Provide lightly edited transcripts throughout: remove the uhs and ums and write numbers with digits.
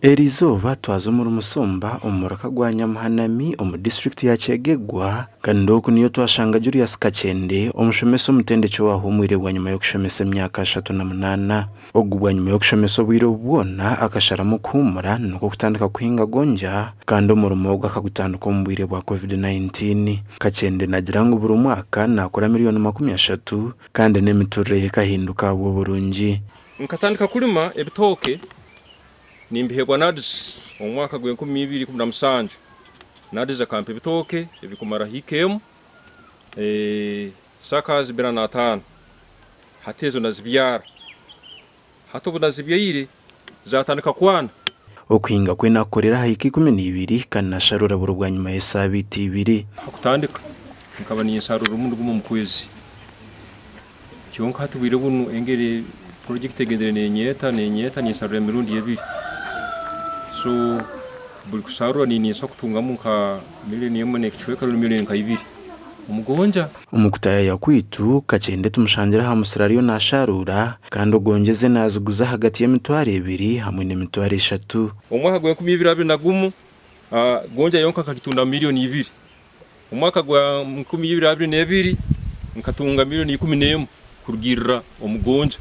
Eriizooba twaza omuri Musumba omu muruka gwa Nyamuhanami omu disiturikiti ya Kyegegwa kandi oku niyo twashanga Julius Kakyende omushomesa omutendeki owahuumwire bwanyima y'okushomesa emyaka 38. Ogu bwanyima y'okushomesa obwire obu bwona akasharamu kuhuumura nikwo kutandika kuhinga gonja kandi omurimo ogu akagutandika omu bwire bwa Covid 19. Kakyende nagira ngu buri mwaka nakora miriyoni 30 kandi n'emiturire ye ekahinduka ahabw'oburungi. Nkatandika kulima ebitooke Nimbihebwa NAADS omu mwaka gw'enkumi ibiri ikumi na musanju. NAADS akampa ebitooke ebikumara hiika emu, sakazi bina n'ataano. Hati ezo nazibyara. Hati obu nazibyaire zatandika kwana. Okuhinga kwe nakukorera aha hiika 12 kandi nasharura buri bwanyima y'esaabiiti ibiri. Aha kutandika nkaba ninsarura omurundi gumwe omu kwezi. Kyonka hati bwire bunu engeri purojekiti egendire nenyeta nenyeta ninsarura emirundi ebiri. So buri kusarura ninsobola kutungamu nka miriyoni emwe n'ekicweka rundi miriyoni nka ibiri omu gonja. Omu kutaayaya kwaitu, Kakyende tumushangire aha musiri ariyo naasharuura kandi ogonja eze naaziguza ahagati y'emitwaro ebiri hamwe n'emitwaro eshatu. Omu mwaka gw'enkumi ibiri 21, gonja yonka nkagitunda miriyoni ibiri. Omu mwaka gwa 2022 nkatunga miriyoni 11 kurugiirira omu gonja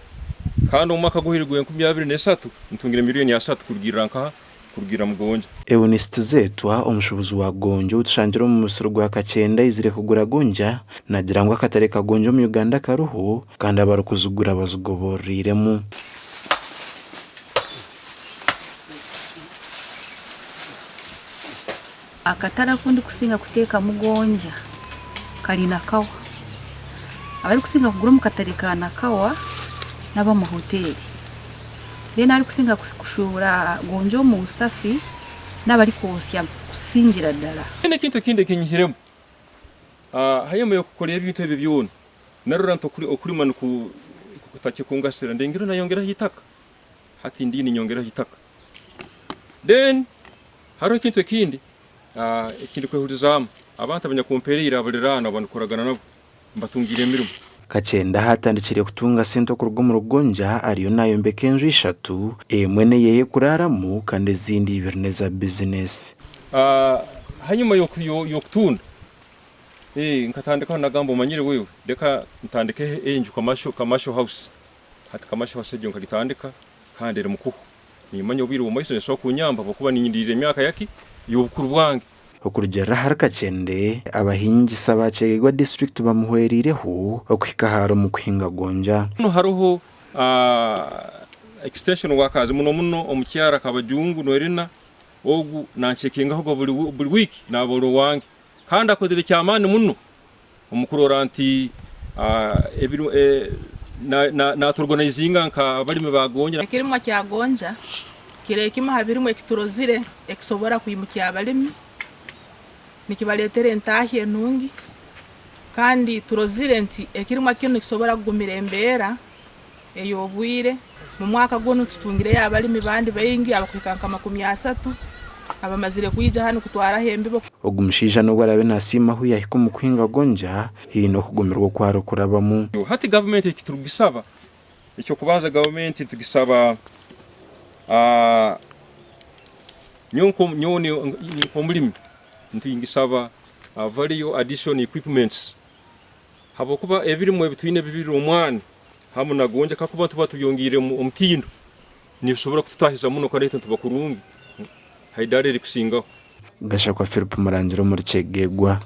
kandi omu mwaka oguhweire gwa 2023 ntungire miriyoni ashatu kurugiirira nkaha? Kurugiirira mu gonja. Eunice Tizeetwa, omushuubuzi wa gonja ou tushangire omu musiri gwa Kakyenda aizire kugura gonja, naagira ngu akatare ka gonja omu Uganda kariho kandi abarikuzigura bazigoborreiremu. Akatare aku ndikusinga kuteekamu gonja kari Nakawa. Abarikusinga kugura omu katare ka Nakawa n'ab'omu hoteeri. Then abarikusinga kushuubura gonja omu Usafi n'abarikwosya kusingira ddala. Then ekintu ekindi ekinyihiremu, hanyuma y'okukora ebintu ebi byona, narora nti okulima kutakikungasira, ndengire nayongeraho itaka. Hati ndiyo ninyongeraho itaka. Then Hariho ekintu ekindi eki ndikwehurizaamu, abantu abanyakumpeereire abaliraanwa abu ndikoragana nabo mbatungiire emirimo. Kakyenda ahatandikire kutunga sente okuruga omu Rugonja ariyo nayombeka enju ishatu, emwe neyeye kuraaramu kandi ezindi ibiri neza bizinesi. Hanyuma y'okutunda, nkatandikaho nagamba omanyire wewe leka ntandikeho enju commercial house, hati commercial house egyo nkagitandika kandi eri mukuhwa. Nimmanya obwire bw'omu maiso neesobora kunyamba habwokuba ninyindirira emyaka yaki? Y'obukuru bwange. Okurugiirira ahari Kakyende, abahingisa ba Kyegegwa disiturikiti bamuhwereireho okuhika ahaari omu kuhinga gonja. Hanu haroho extension workers muno muno omukyara Kabajungu Noelina ogu nancekingahoga buri wiiki naaba ori owange kandi akozire ekyamaani muno omu kurora nti natuorganizinga nka abalimi ba gonja. Ekirimwa kya gonja kiri ekimu ha birimwa ekiturozire ekisobora kwimukya abalimi, nikibaletera entahya enungi kandi turozire nti ekirimwa kinu nikisobora kugumira embeera ey'obwire. Mu mwaka gunu tutungireyo abalimi bandi baingi abakuhika nka 30 abamazire kwija hanu kutwaraho embibo. Ogu mushaija n'obu araabe naasiima ahu yaahika omu kuhinga gonja, haine okugumirwa oku arikurabamu. Hati gavumenti eki turikugisaba, eky'okubanza gavumenti nitugisaba nyowe nk'omurimi nitugisaba value addition equipments habwokuba ebirimwa ebi twine bibiri omwani hamu na gonja kakuba tuba tubyongiire omutindo nibisobora kututahiza muno kandi naitwe nituba kurungi ha idaara erikusingaho. Gashakwa Philip Murangira omuri Kyegegwa.